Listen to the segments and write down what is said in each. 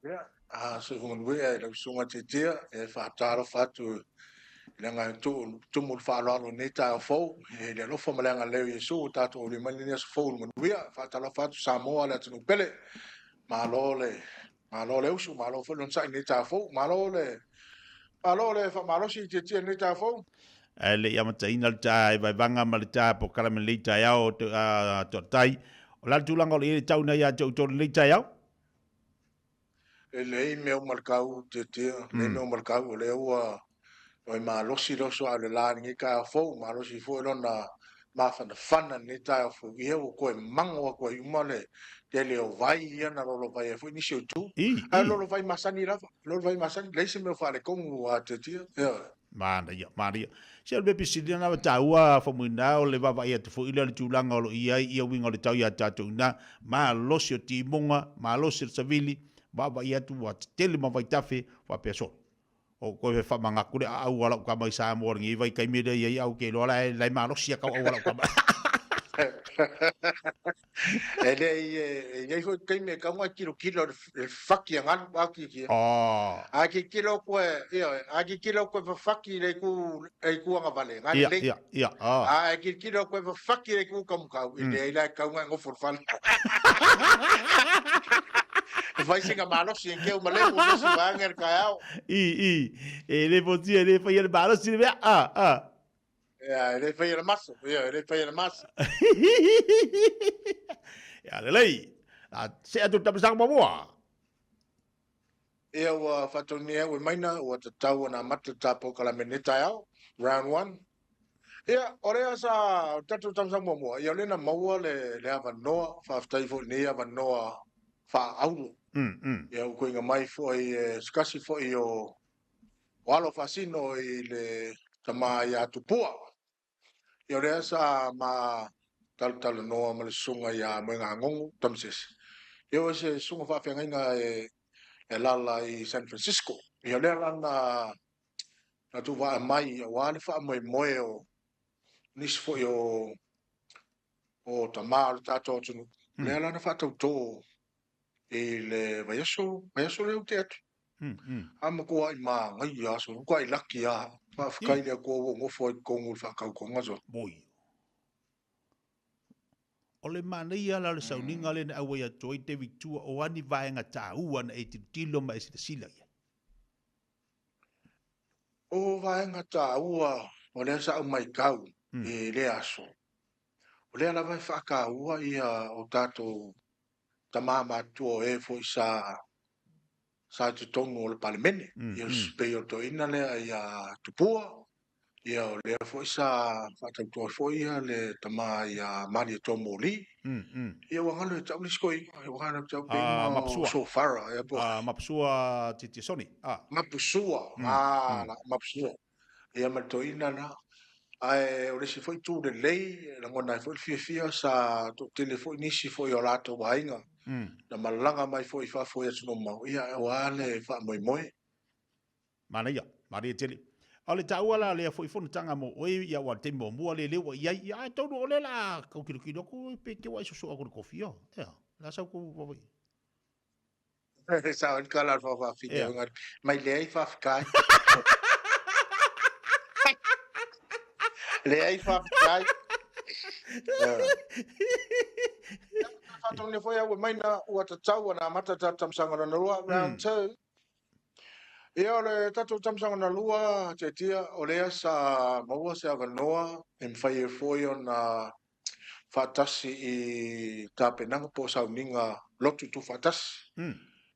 Ia, a soifua manuia i lau Susuga Tiatia, e faatalofa atu i le agaga tumu o le faaaloalo i lenei taeao fou, i le alofa ma le agalelei o Iesu ua tatou aulia mai lenei aso fou i le manuia. Faatalofa atu Samoa le atunuu pele, malo le malo le usu, malo foi le onosai i lenei taeao fou, malo le malo le faamalosi Tiatia i lenei taeao fou. Ae le i amataina le ta vaevaga ma le ta polokalame i lenei taeao, Toatai, o le a le tulaga o le i ai le tau ina ia te outou i lenei taeao? E leai mea uma le kau, Tiatia, leai mea uma le kau, o lea ua oi malosi le oso a o le la i lenei taeao fou, malosi foi lona mafanafana i lenei taeao fou, ia ua toe mago atu ai uma le tele o vai ia na lolovai ai foi nisi o itu. Ae lolovai masani lava, lolovai masani, leai se mea o faaletonu a Tiatia. Ioe. Manaia, manaia. Se o le mea pisili lena ua taua Faumuina o le vaavaai atu foi lea o le tulaga o lo o i ai ia uiga o le tau ia tatou ina, malosi o timuga, malosi o le savili, vaavaai atu ua tetele ma vaitafe faapea solo. O koe faamagatu le aau a lau tama i Samoa i lenei vaitaimi lea i ai au te iloa la e malosi a tau aau a lau tama. E leai, e i ai foi taimi e tatau ona e tilotilo i le fafati a galu, a Tiatia. A tilotilo koe, ioe, a tilotilo koe fafati i le itu, le itu agavale, na lelei. Ia, ia, ia. A e tilotilo koe fafati i le itu taumatau, e leai la e tatau ona e nofo i le fale. E fai sina malosi e keu ma lemu se isi vaega i le taeao. I, i, e le fotia, e le faia le malosi le mea, a, a. Ia, e le faia le maso. Ia, e le faia le maso. Ia, lelei. A, se atu tamasaga muamua. Ia, ua faataunia au e Maina, ua tatau ona amata le ta polokalame i lenei taeao, round one. Ia, o lea sa, o le tatou tamasaga muamua, ia o lea na maua le, le avanoa, faafetai foi i lenei avanoa faaauro. Ia, ua tuuina mai foi e se tasi foi o o alo faasino i le tama ia Tupua. Ia o lea sa ma talatalanoa ma le susuga ia Moegagogo Tamasese. Ia o se susuga faafeagaiga e alaala i San Francisco. Ia o lea la na na tuuvaa mai aua le faamoemoe o nisi foi o o tama o le tatou atunuu. O lea la na faatauto i le vaiaso, vaiaso lea ua tea atu. A matuai manaia aso, matuai laki lava. Faafetai i le Atua ua ou nofo ai i totonu o le faatautoga soo. Oi. O le manaia la o le sauniga lea na auai atu ai David Tua, o a ni vaega taua na e tilotilo ma e silasila i ai? O vaega taua o lea sa ou matau i lea aso, o lea lava e faataua ia o tatou tama matutua o e foi sa sa i totonu o le Palemene. Ia pei o le toeaina lea ia Tupua, ia o lea foi sa faatauto ai foi ia le tama ia Malietoa Moli. Ia ua galo ia te au le isi toeaina, ua galo ia te au pei uma o Sofara. Mapusua Titisoni. Mapusua, Mapusua. Ia ma le toeaina la. Ae o le isi foi itu lelei, e lagona ai foi le fiafia, sa toatele foi nisi foi o latou aiga na malaga mai foi i fafo i atunuu mamao, ia aua le faamoemoe. Manaia, manaia tele. A o le taua la o lea foi fonotaga mo oe, ia aua o le taimi muamua lea lea ua i ai, ia ae atonu o lea o le a tau tilotilo atu pe te ua e soso atu i le kofi, ioe, ea, o le a sa outou vaavaai? Sao ai le tala a le faafafine o ngari. Mai leai faafetai. Leai faafetai. Faatonu foi au e mai na ua tatau ona amata tatou tamasaga lona lua, round 2. Ia o le tatou tamasaga lona lua, Tiatia, o lea sa maua se avanoa e mafai ai foi ona faatasi i tapenaga po o sauniga lotu tuufaatasi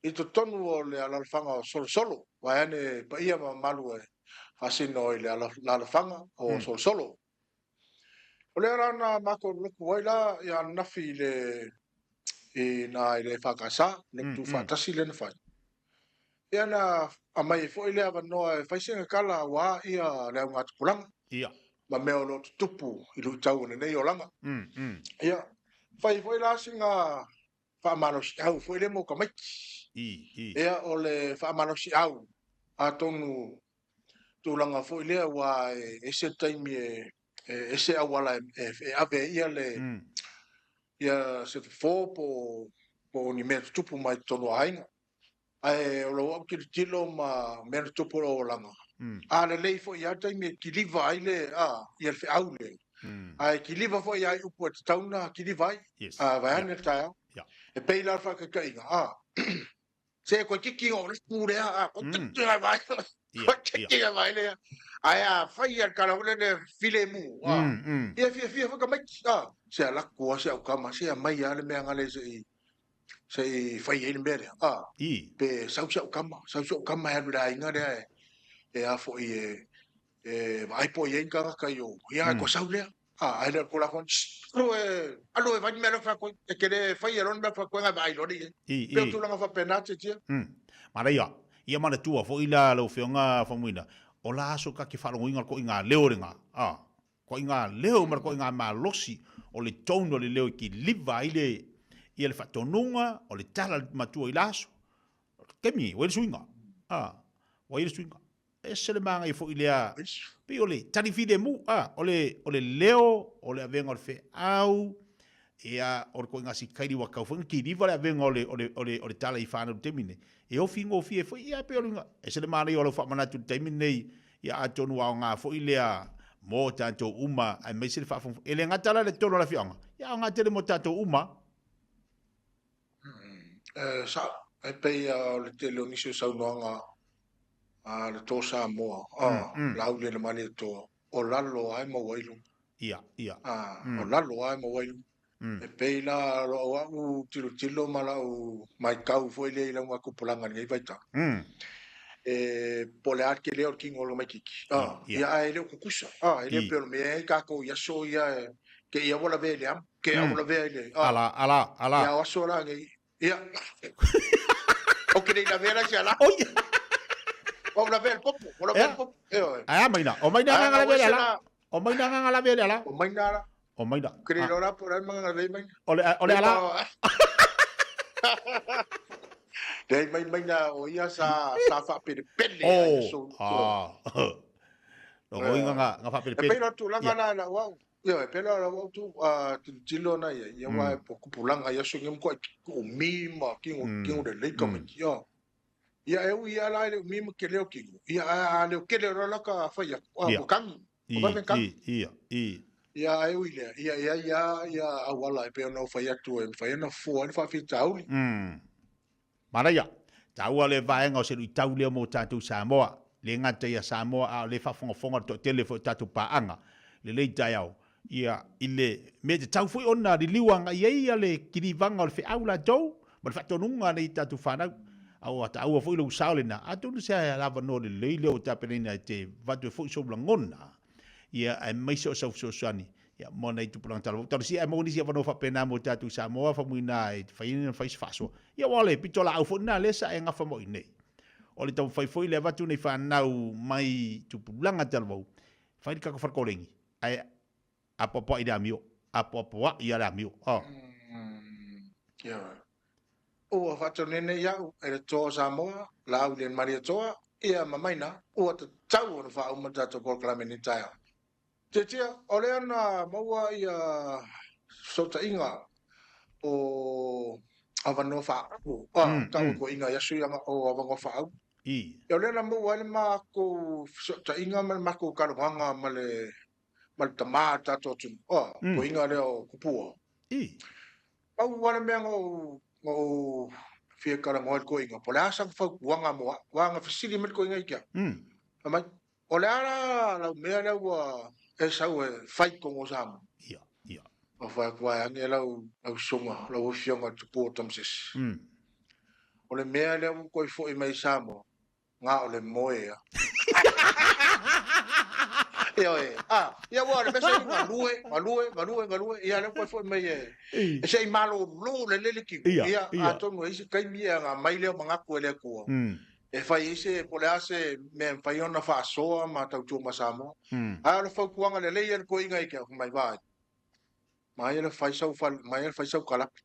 i totonu o le alalafaga o Solosolo, vaeane paia ma mamalu e faasino i le alalafaga o Solosolo. O lea la na matou lotu ai la ia ananafi i le i na i le EFKS, lotu tuufaatasi lea na fai. Ia na aumai ai foi le avanoa e fai sina tala aua ia le augatupulaga. Ia. Ma mea o lo o tutupu i luitau o lenei olaga. Ia, fai foi la sina faamalosiau foi lea mo tamaiti. Ia, o le faamalosiau, atonu tulaga foi lea aua e ese le taimi e ese auala e ave ai ia le ia se fofo po o ni mea tutupu mai totonu o aiga. Ae o lou au tilotilo ma mea na tupu o lou olaga, a lelei foi lava le taimi e kiliva ai le, a, ia le feau lea. Ae kiliva foi lava i upu e tatau ona kiliva ai, a, vaeane le taeao. E pei la o le faataitaiga, a, se koe titi o le pu lea, a, koe titi ngai vai, koe titi ngai vai lea. Ae a fai ia le tala foi lele filemu, a, ia fiafia foi tamaiti, a, se alaku a se au tama, se aumai lava le mea ngale se i, se i fai ai le mea lea, a, pe sau si au tama, sau si au tama e alu i le aiga lea e, e a foi e, e vaai po o i ai ni tagata i o, ia mm. sau lea. A, ai lea ko la kon, alu e, alu e vai mea lea whakoi, e ke le fai e lona mea whakoi ngai vaai lona i. Pe o tūlanga whapena te tia. Mm. Maraia, ia mana tua fo ila lau fionga whamuina, o la aso ka ke whalongoinga ko i ngā leo renga, a, Ko i ngā leo ma ko i ngā malosi o le tone o le leo ki liva ai le ia le faatonuga o le tala matua i le aso. Taimi, ua i le suiga. A, ua i le suiga. Ese le māngai foi lea, pei o le tali filemu, a, o le, o le leo, o le avega o le feau, ia, o le koiga sikaili ua kau foi na kiliva le avega o le, o le, o le, o le tala i whānau taimi nei. E ofi ngofie foi, ia, pei o le uiga, ese le māngai o lau faamanatu i le taimi nei, Ia atonu aoga foi lea mo tatou uma aemaise le faafogafoga. E le gata la le tolu o le afioaga, ia aoga tele mo tatou uma. E sao, e pei o le tele o nisi o saunoaga a le tō Samoa, a Laauli le Malietoa, o lalo lava e maua ai luga. Ia, ia. O lalo lava e maua ai luga. E pei la o au tilotilo ma lau maitau foi lea i lau tupulaga i lenei vaitau, e po o le a le tele o le kino o le tamaititi, ia ae le o tutusa, e le pei o le mea e i ai tatou i aso ia e te i aua lavea i le amo, te aua lavea i le, Ala, ala, ala. Ia o aso la nei, ia, ou te le i lavea la i se ala. Ua ou lavea i le popo, ua lavea i le popo, ioe. Ae a maina, o maina agaga lavea i le ala. O maina agaga lavea i le ala. O maina ala. O maina. Ke le iloa la po o le a le magaga lavea i maina. O le, o le ala. Leai mai maina o ia sa, sa faapelepele ai aso. Oh, ah. Lona uiga nga, nga faapelepele. E pei la tulaga la lau au. Ioe, e pei la lau au tu, tilotilo na ia, ia aua e tupulaga i aso nei matuai umi ma kino, kino lelei tamaiti. Ia e ui lava la i le umi ma tele o kino, ia ae a leo tele loa la ka fai atu, ua kagi. I, i, ia, i. Ia, ae ui lea, ia, e ai lava ia auala e pei ona ou fai atu e mafai ona fua ai le faafitauli. Mm. Manaia, taua le vaega o se luitau lea mo tatou Samoa, le gata ia Samoa a o le faafogafoga le toatele foi o tatou paaga, lelei taeao, ia, i le mea e tatau foi ona liliu agai ai ia le kilivaga o le feau latou ma le faatonuga a nei tatou fanau. A ua taua foi lou sao lena, atonu se avanoa lelei lea ua tapenaina e te avatu ai foi sou lagona, ia, aemaise o sau fesoasoani, ia, mo nai tupulaga talavou. Talosia ae maua nisi avanoa faapena mo tatou i Samoa, famuina e fai ai ona fai se faasoa. Ia, aua o le pitolaau foi lena lea sa e gafa moi nei. O le taumafai foi le avatu nei fanau mai tupulaga talavou, fai le tatou falekolegi, ae apoapoai i le amio, apoapoai lava le amio. Oh. Ioe. Ua faatonene ia'u e le Toa o Samoa, Laauli and Malietoa, ia ma Maina, ua tatau ona faauma le tatou polokalame i lenei taeao. Tiatia, o lea na maua ia fesootaiga o avanoa faaauro, tau toeaiga i aso ia o avanoa faaauro. Ia o lea na maua ai le matou fesootaiga ma le matou talanoaga ma le ma le tamā o le tatou atunuu, toeaiga lea o Tupua. Pau lava le mea na ou, na ou fia talanoa i le toeaina, po o le a sana fautuaga mo au, aua na fesili mai le toeaina ia te au. Fai mai, o le a la lau mea lea ua e sau e fai i totonu o Samoa? Ia, ia. Ou fai atu, vaeane lau, lau susuga, lau afioga Tupua Tamasese. O le mea lea ua toe foi mai i Samoa, na o le moe a. Ioe, a, ia ua o le mea sa i galue, galue, galue, galue, ia lea ua toe foi mai e, e se i malolo lelei le kino. Ia, atonu e i ai se taimi e aga mai lea o manatu e le Atua. E fai ai se, po o le a se mea e mafai ona faasoa ma tautua ma Samoa. Ae o le fautuaga lelei ia le toeaina i te au, mai vaai, mai le fai sau fale, mai le fai sau kalapi.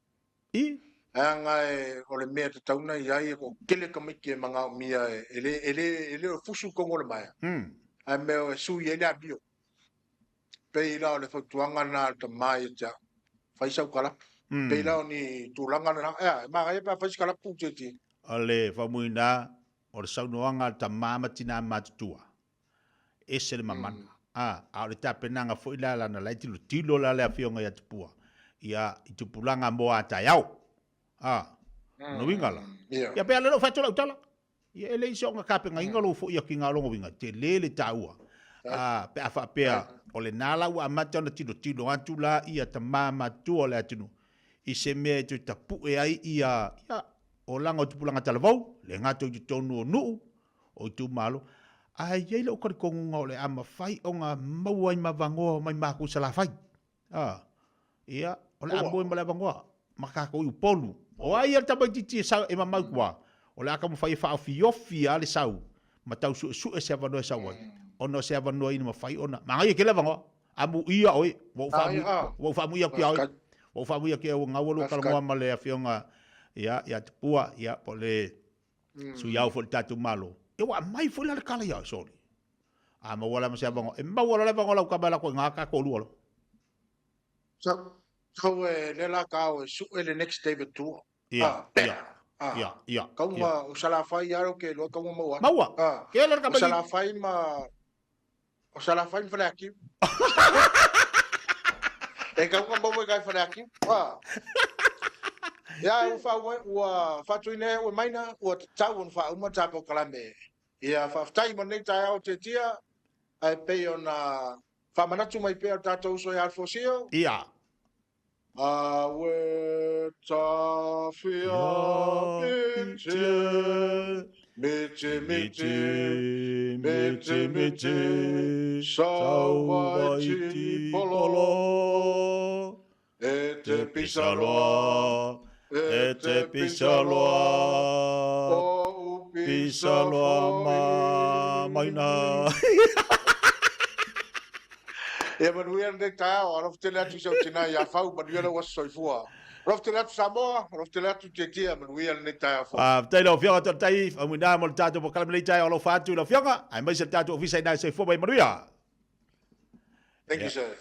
I. Leaga e, o le mea e tatau ona i ai, e toatele tamaiti e manaomia e, e le, e le, e le o fusu i totonu o le maea, ae mea e sui ai le amio. Pei la o le fautuaga lena a le tama ia te au, fai sau kalapu. Pei la o ni tulaga lena, ea, e manaia pe a fai se kalapu, Titi. O le faumuina, o le saunoaga a le tama ma tina matutua, ese le mamana. Mm. A, a o le tapenaga foi la lana la e tilotilo la le afioga ia Tupua, ia i tupulaga mo a taeao. A, mm. no winga la. Yeah. Ia pe ale lo fatu lau tala. Ia e leai se ona tapenaina lou foi atiga o lona uiga, e tele le taua. Ā, pe a faapea, o lena la ua amata ona tilotilo atu la ia tama matutua o le atunuu i se mea e toe tapue ai ia, ia, olaga o tupulaga talavou, le gata i totonu o nuu, o itumalo, ae i ai lou talitonuga o le a mafai ona maua ai ma avanoa mai matou i Salafai. A, ia, o le a moe ma le avanoa, ma tatou i Upolu. O ai ia le tamaitiiti e sau, e mamau i tua, o le a taumafai e faaofiofi lava le sau, ma tau suesue se avanoa e sau ai, ona o se avanoa ina mafai ona, manaia tele avanoa, amuia oe, ua ou faamu, ua ou faamuia atu ia oe, ua ou faamuia atu ia oe, ua lua talanoa ma le afioga ia, ia Tupua, ia, po o le sui ao foi o le tatou Malo, ia ua aumai foi la le tala ia oe, sole. A maua la ma se avanoa, e maua loa le avanoa lau tama e alu atu i ina ta toalua loa. So, so e le la ka o e suʻe le next David Tua. Ia, ah, ia, ah, ia, ia. Kaunga o Salafai ia ro ke loa kaunga maua. Maua. Ah, ke le ka Salafai ma o Salafai ma Faleakiu. e kaunga maua kai Faleakiu. Ah. Ia, ua fa ua fatuina e ua maina ua tatau ona faauma tatou kalame. Ia, faafetai mo lenei taeao Tetia, ae pei ona faamanatu mai pea o tatou uso ia Alfosio. Ia. Awe tawhia miti, miti miti, miti miti, sauvaiti polo. E te pisaloa, e te pisaloa, o u pisaloa ma maina. Ia manuia lenei taeao, alofa tele atu i si ou tina ia Fau, manuia lou aso soifua. Alofa tele atu Samoa, alofa tele atu Tietia, manuia lenei taeao fou. Faafetai lau Afioga Toatai, faamanuina mo le tatou polokalame lenei taeao, alofa atu i lau Afioga, aemaise le tatou ofisa ina e soifua mai manuia. Thank you sir.